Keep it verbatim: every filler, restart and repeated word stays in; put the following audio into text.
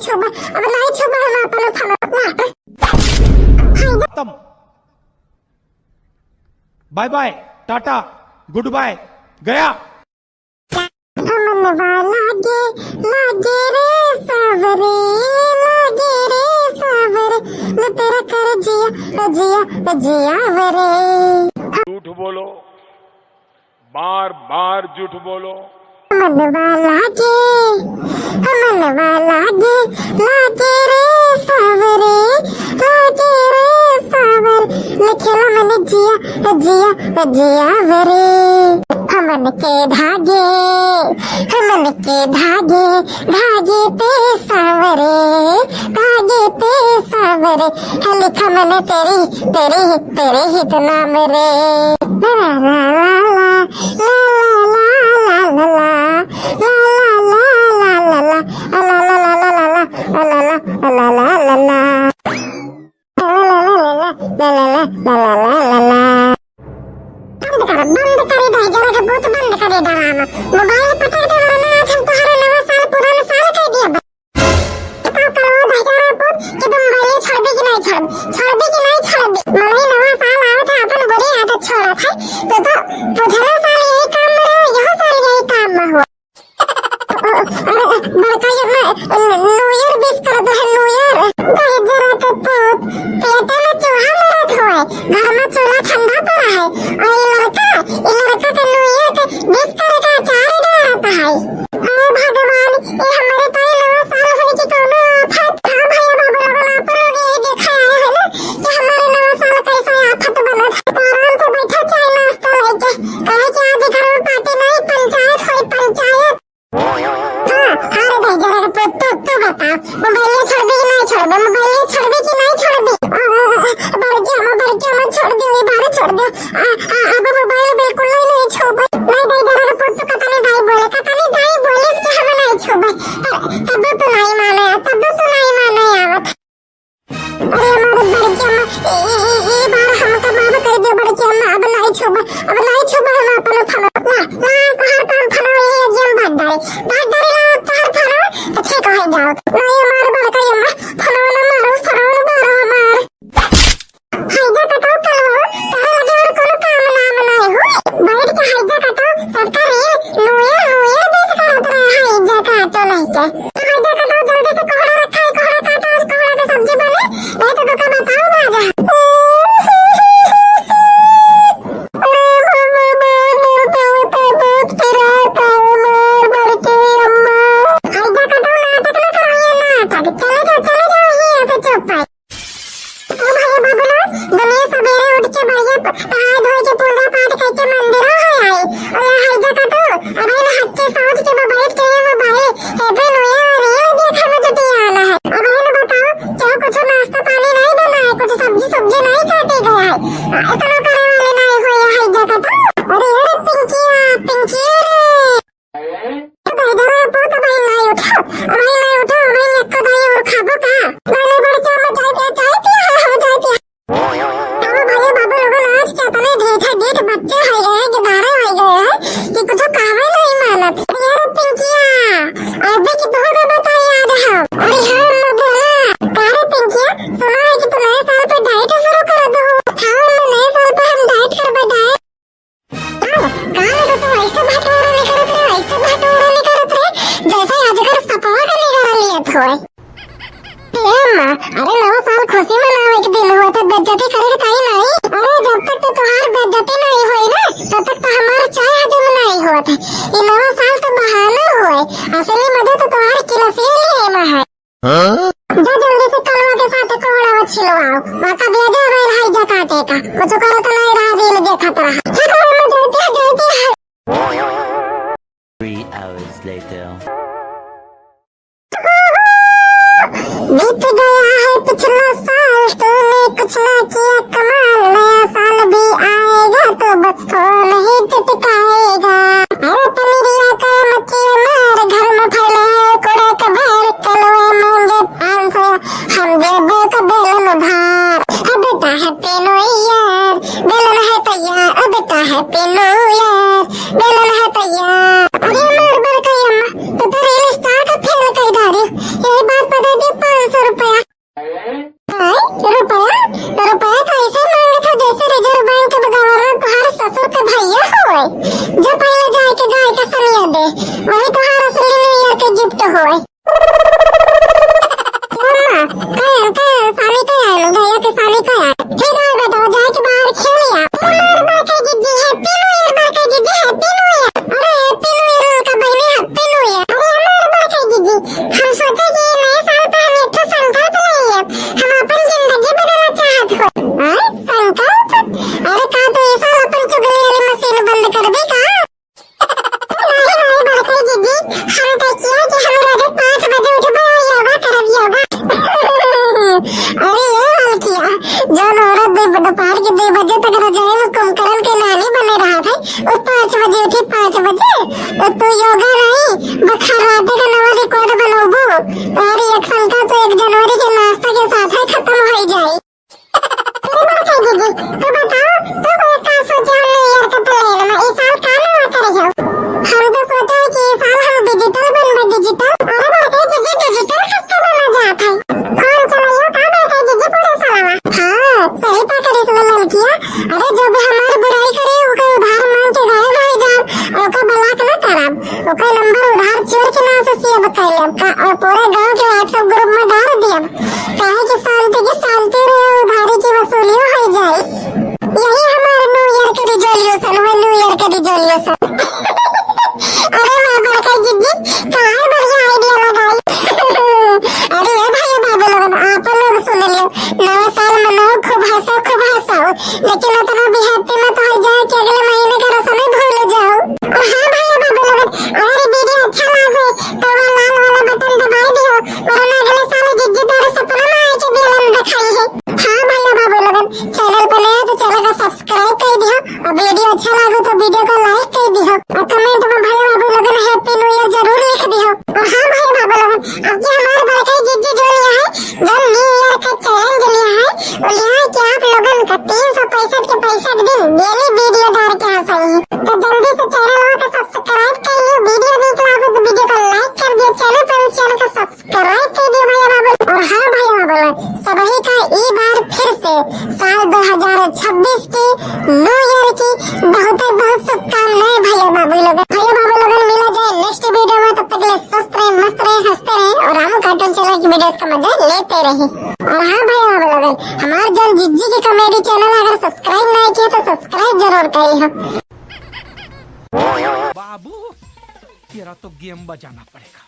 छुबा, अब नाहीं छुबा हम आपन फोन। खत्म। Bye bye, ta ta, goodbye, गया। हमन वाला गे, लागे रे सावरे, लागे रे सावरे, ले तेरा कर जिया, जिया, जिया वरे। झूठ बोलो, बार बार झूठ बोलो। हमन वाला गे, हमन वाला गे, लागे रे सावरे, लागे रे सावरे, ले खेला मन जिया, जिया, जिया वरे। हमन के धागे, हमन के धागे, धागे पे सावरे, धागे पे सावरे, है लिखा मन तेरी, तेरी, तेरे ही तो नाम रे। ला ला ला ला ला। बंद कर, बंद कर, ई दहिजरा के पूत, बंद कर ई डरामा। मोबाइल पटक दे, वरना आज हम तोहरे नवा साल पुरान साल कह दिया। बताओ, करवा दहिजरा के पूत कि तू मोबाइल छोड़बी कि नाहीं छोड़बी? छोड़बी कि नाहीं छोड़बी? मनई नवा साल आवत है, अपन बुरी आदत छोड़त है। तू तो पुछला साल यही काम में रहो, यहो साल यही काम में हुआ। अरे, बड़का अम्मा, न्यू ईयर विश कर दो है, न्यू ईयर। दहिजरा के पूत, पेटे में चूहा मरत होए, घर में चूल्हा ठंडा पड़ा है, और ये लड़का, ये लड़का के न्यू ईयर के विश करे का चार डराता है। ओ भगवान, ये हमारे ताई नवा साल होने की कौनो आफत। हाँ भैया बाबू लोगन, आप लोग ये देखा आए हैं ना कि हमारे नवा साल कैसा आफत बनत है। आराम से बैठा, चाय नाश्ता लेके, काहे कि आज घर में पार्टी नहीं, पंचायत होई, पंचायत। हाँ, हाँ रे दहिजरा के पूत, तू, तू बता, मोबाइल छोड़बी कि नाहीं छोड़बी? मोबाइल छोड़बी कि नाहीं छोड़बी? आ, आ, आ, बड़की अम्मा, बड़की अम्मा, छोड़ दो, ये बार छोड़ दो। आ, आ, अब मोबाइल बिल्कुल नाहीं, नाहीं छूबे। नाहीं दहिजरा के पूत, तू कतनी दाई बोले, कतनी दाई बोले कि हम नाहीं छूबे। पर तब तू नाहीं माने, तब तू नाहीं माने आवत। अरे हमारे बड़की अम्मा, ए, ए, ए, ए बार हमका माफ कर दियो बड़की अम्मा, अब नाहीं छूबा, अब नाहीं छूबा हम अपन फोन। ला, ला, तोहार काम फोन ये गेम भाग डाले, भाग डाले ला तोहार फोन, तो ठीक हो जाओ। नाहीं हमारे बड़की अम्मा, फोन ना मारो, फोन ना मारो हमार। हैजा कटाओ कल हो, तोहरे लगे और कोनो काम नाम नाहीं हो। बैठ के हैजा कटाओ, सबका रे, new year, new year wish करत रहे हैजा काटो नहीं के। तो हैजा कटाओ, जल्दी से कोहड़ा रखा है, कोहड़ा काटो, आज कोहड़ा के सब्जी बने, नहीं तो तोका बताओ बाजा। अरे बाबा, मार मेरे तो बहुत पिरात है, मार बड़की अम्मा। हैजा कटाओ, नाटक ना करो, ये नाटक। चले जाओ, चले जाओ, ये यहाँ से चुप है। ओ भैया बाबू लोग, दुनिया सबेरे उठ के बढ़िया प-, नहाए धोए के पूजा पाठ करके मंदिरों में आई। और यहाँ हैजा कटाओ, अबहिन हक के साउथ के मोबाइल के लिए मोबाइल, हैप्पी न्यू ईयर और ईयर देखे में जुटी आना है। अबहिन बताओ, क्यों कुछ नाश्ता पानी नहीं बना है, कुछ सब्जी सुब्जी नहीं काटे गया है? आ, इतना करे वाले नहीं हुए हैजा कटाओ। अरे, अरे पिंकिया, पिंकिया रे। तो भाई, जरा पूत भाई नाहीं उठा, भाई नाहीं उठा, भाई एक को दही और खाबो का? नाहीं, नाहीं, बड़की अम्मा, चाय पिया, चाय पिया, हाँ, हाँ, चाय पिया। अब भैया बाबू लोगन, आज के अपने ढेठा ढेठ बच्चे हो गए हैं, गिदारे हो गए हैं कि कुछ कहवे नहीं मानत। यार पिंकिया, अबे की बहुत बताई आज हम। अरे हाँ, अम्मा बोला। का रे पिंकिया, सुना है कि तू नए साल पे डाइट शुरू कर दो। हाँ, अम्मा, नए साल पे हम डाइट करबे, डाइट। का, का रे, तो तू ऐसे भाटोरा निकरत रहे, ऐसे भाटोरा निकरत रहे, जैसे अजगर सपवा के निगारा लियत होए। ए अम्मा, अरे नवा साल खुशी मनावे के दिन होत है, बेइज्जती करे के चाही नहीं। अरे जब तक तो तोहार बेइज्जती नहीं होई ना, तब तक तो हमार चाय हजम नहीं होत है। ई नवा साल तो बहाना होए, असली मजा तो तोहार किलसिया लिए में है। हाँ? जा जल्दी से कलवा के साथ कोहड़ा में छिलवाओ। मौका दिया जा रहा है हैजा काटे का। कुछ करो तो नहीं रहा, रील देखत रहा। जा कलवा में जल्दी, जल्दी है। Three hours later. बीत गया है पिछला साल, तूने कुछ ना किया कमाल, नया साल भी आएगा तो बस फोन ही चिटकाएगा। अरे पनीरिया का मचिया मार, घर में फैला है कूड़ा कबाड़, कलवा मांगे पाँच सौ, हम देबे का बेलन उधार। ए बेटा हैप्पी न्यू ईयर, बेलन है तैयार, ए बेटा हैप्पी न्यू ईयर, बेलन है तैयार। अरे मार बड़का अम्मा, तू तो रील स्टार का फेल कर डाली। ये एक बात बता दे, पाँच सौ रुपया। आय, रुपया? रुपया तो ऐसे मांगत हो जैसे रिजर्व बैंक के गवर्नर तुम्हारे ससुर के भैया होए। जो पहले जाए के गाय का सनिया दे, वही तुम्हारा असली न्यू ईयर के गिफ्ट होए। अम्मा, कहे, कहे, साली कहे आए, भैया के साली कहे आए। ठीक है बेटा, जाए के बाहर खेल लिया। हमार बड़का जीजी, हैप्पी न्यू ईयर बड़का जीजी, हैप्पी न्यू ईयर। अरे हैप्पी न्यू ईयर का बहनी, हैप्पी न्यू ईयर। अरे हमार बड़का जीजी, हम सोचे कि नए साल पे हम एक ठो संकल्प ले लिए। हम अपन जिंदगी बदलना चाहत हो। हैं? संकल्प? अरे का तू इस साल अपन चुगली वाली मशीन बंद कर दे का? नहीं, नहीं, बड़की दीदी, हम तो किया कि हम रोज पाँच बजे उठबे और योगा करब, योगा। अरे ये मलकिया, जौन औरत दो, दोपहर के दो बजे तक रजाई में कुंभकर्ण के नानी बने रहत है, वो पाँच बजे उठी, पाँच बजे, तो तू योगा नहीं, बखर्राटे का नवा रिकॉर्ड बनौबू। तोहरी एक साल का तो एक जनवरी के नाश्ता के साथ ही खत्म हो जाई। अरे बड़का दीदी, तो बताओ, तू कोई का सोचे हो न्यू ईयर के प्लान में? ई साल का नवा करे हो? हम तो सोचे हैं कि ई साल हम डिजिटल बनबे, डिजिटल। अरे बड़का दीदी, डिजिटल कैसे बना जात है? फोन चलाइयो का बड़का दीदी पूरे सालवा? हाँ, सही पकड़िस वो लड़किया। अरे जो भी हमार बुराई करे, ओकर उधार मांग के गायब हो जाब, ओकर ब्लॉक न करब, ओकर नंबर उधार चोर के नाम से सेव कर लेब का, और पूरे गांव के WhatsApp ग्रुप में डाल दियब। काहे कि शांति की शांति रहे, उधारी की वसूलियो हो जाए। यही हमार न्यू ईयर के रिजोल्यूशन है, न्यू ईयर के रिजोल्यूशन। अरे वाह बड़का जीजी, काहे बढ़िया आइडिया लगाई। अरे ए भाई बाबू लोगन, आप लोग सुन लियो, नया साल मनाओ, खूब हंसो, खूब हंसो, लेकिन उतना भी हैप्पी मत हो जाए कि अगले महीने का रस्म ही भूल जाओ। और हाँ भाई बाबू लोगन, अगर ये वीडियो अच्छा लगे तो वो लाल वाला बटन दबाई दियो, वरना अगले साल जीजी तोरे सपना में आए के बेलन दिखाई है। हाँ भैया बाबू लोगन, चैनल पर नया तो चैनल का सब्सक्राइब कर दियो, और वीडियो अच्छा लगे तो वीडियो को लाइक कर दियो, और कमेंट में भैया बाबू लोगन हैप्पी न्यू ईयर जरूर लिख दियो। और हाँ भैया बाबू लोगन, अब की हमारे बड़का जीजी जो लिया है, जो न्यू ईयर का चैलेंज लिया है, वो लिया है कि आप लोगन का तीन सौ पैंसठ के पैंसठ दिन डेली वीडियो डाल के हंसाई है। तो जल्दी से चैनल को सब्सक्राइब कर लियो, वीडियो नीक लागो तो वीडियो को लाइक कर दियो, चैनल पर चैनल को सब्सक्राइब कर दियो भैया बाबू। और हाँ भैया बाबू लोग, सबही का ई बार फिर से साल दो हज़ार छब्बीस की न्यू ईयर की बहुत बहुत शुभकामनाएं भैया बाबू लोगन। भैया बाबू लोगन मिला जाए नेक्स्ट वीडियो में, तब तक के लिए स्वस्थ रहे, मस्त रहे, हंसते रहे और रामू कार्टून चैनल की वीडियोस का मजा लेते रहे। और हाँ भैया बाबू लोगन, हमार जौन जीजी की कॉमेडी चैनल अगर सब्सक्राइब नहीं किया तो सब्सक्राइब जरूर करी हो। बाबू, तेरा तो गेम बजाना पड़ेगा।